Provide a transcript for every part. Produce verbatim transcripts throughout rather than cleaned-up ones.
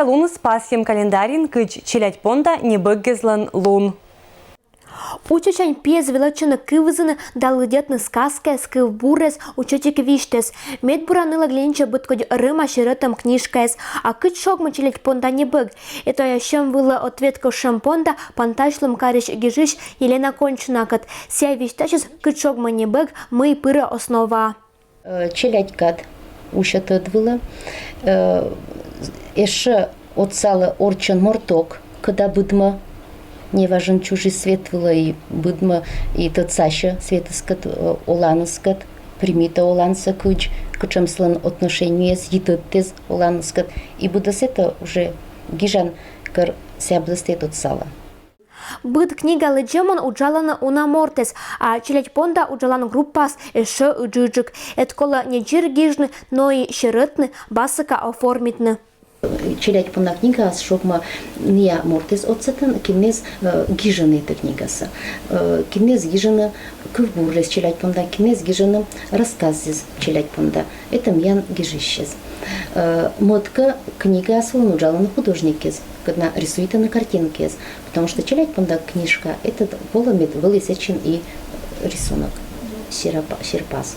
Луныс пасйӧм календарьын кыдз челядь понда небӧггезлӧн лун. Учасянь пиез велӧдчӧны кывзыны да лыддьӧдны сказкаэс, кывбурез, учӧтик висьтӧс. Медбура нылӧг лэньӧ быдкодь рӧма серӧтӧм книжкаэс. А кыдз шогмӧ челядь понда небӧг? Этайӧ сьӧм вылӧ ответ кӧ шуӧм понда пантасьлӧм карысь гижысь Елена Кончинакӧд. Сійӧ висьтасис, кыдз шогмӧ небӧг, мый пырӧ основаӧ. Э, челядь кад усьӧ тӧд вылӧ. Э, ещӧ отсалӧ орччӧн мортӧг, кӧда быдмӧ неважӧн чужис свет вылӧ и быдмӧ и тӧдсасьӧ светыскӧд, э, оланыскӧд, примитӧ олансӧ кыдз, кутшӧм сылӧн отношениеыс, йитӧдыс оланыскӧд. И быдӧс этӧ уже гижан кӧр сія быдӧстӧ и отсалӧ. Быд книга лыддьӧмын уджалӧны уна мортыс, а челядь понда уджалан группаыс ещӧ ыджыдджык. Эд колӧ не дзир гижны, но и серӧтны, басӧка оформитны. Челядь понда книгаыс шогмӧ ная мортыс отсӧгӧн, кинныс, э, гижӧны этӧ книгасӧ. Э, кинныс гижӧны кывбурыс челядь понда, кинныс гижӧны рассказыс челядь понда. Этӧ миян гижысьыс. Э, мӧд-кӧ, книгаыс вылын уджалӧны художникыс, кӧдна рисуйтӧны картинкаыс, потому что челядь понда книжка — этӧ колӧ, мед вӧлі сэтчӧ и рисунок, серпа-, серпас.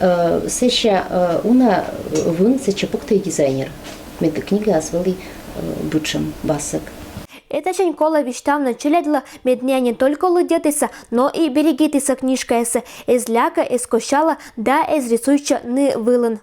Э, сэсся, э, уна вын сэтчӧ пуктӧ и дизайнер, мед книгаыс вӧлі, э, бытшӧм, басӧк. Этасянь колӧ висьтавны челядьлы, мед ная не только лыддьӧдісӧ, но и берегитісӧ книжкаяссӧ, эз лякӧ, эз косялӧ да эз рисуйтчӧ ны вылын.